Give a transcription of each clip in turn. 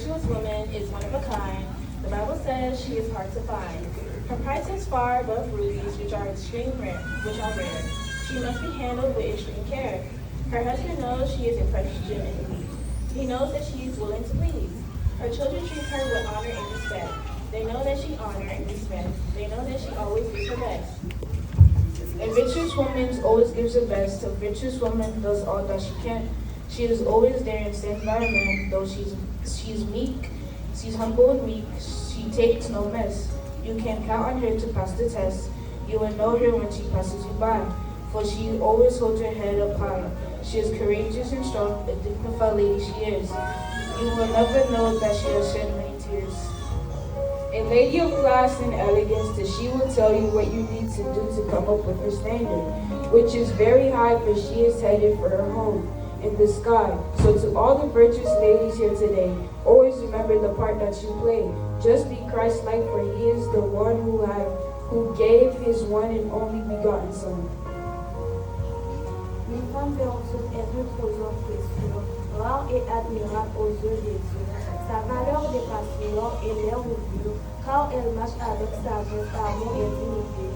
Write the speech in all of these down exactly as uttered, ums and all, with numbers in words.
This woman is one of a kind. The Bible says she is hard to find. Her price is far above rubies, which are extreme rare, which are rare. She must be handled with extreme care. Her husband knows she is a precious gem indeed. He knows that she is willing to please. Her children treat her with honor and respect. They know that she honor and respect. They know that she always gives her best. A virtuous woman always gives her best. A virtuous woman does all that she can. She is always there and stands by her man, though she's she's meek, she's humble and meek, she takes no mess. You can count on her to pass the test. You will know her when she passes you by, for she always holds her head up high. She is courageous and strong, a dignified lady she is. You will never know that she has shed many tears. A lady of class and elegance, that she will tell you what you need to do to come up with her standard, which is very high, for she is headed for her home in the sky. So to all the virtuous ladies here today, always remember the part that you play. Just be Christ-like, for he is the one who had who gave his one and only begotten son. Une femme vertueuse est une trésor précieux, rare et admirable aux yeux de Dieu. Sa valeur dépasse l'or et les rubis, car elle marche avec sagesse, amour et dignité.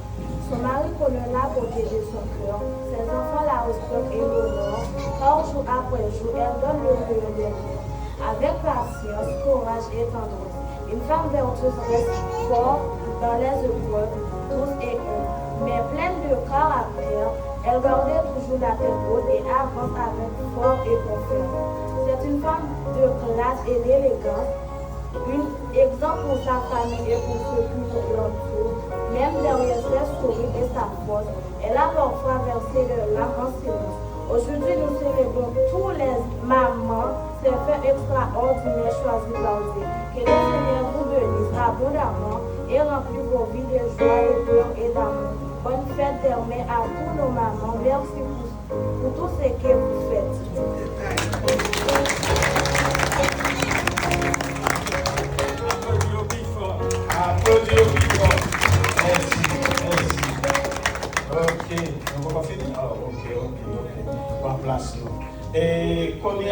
Son mari connaît la beauté de son cœur, ses enfants la respectent et l'honorent, car jour après jour, elle donne le meilleur d'elle-même. Avec patience, courage et tendresse, une femme vertueuse reste forte dans les épreuves, douce et humble, mais pleine de caractère. Elle gardait toujours la tête haute et avance avec force et confiance. C'est une femme de classe et d'élégance, un exemple pour sa famille et pour ceux qui l'entourent. Même derrière ses sourires et sa force, elle a parfois versé des larmes en silence. Aujourd'hui, nous célébrons tous les mamans, ces femmes extraordinaires choisies par Dieu. Que le Seigneur vous bénisse abondamment et remplisse vos vies de joie, de cœur et d'amour. Bonne fête des mères à tous nos mamans. Merci pour, pour tout ce que vous faites. Aplodi yo pi fò. Aplodi yo pi fò. Mèsi, mèsi. Ok, nou poko fini? Ah, ok, ok, ok. Pran plas nou. E kounye a,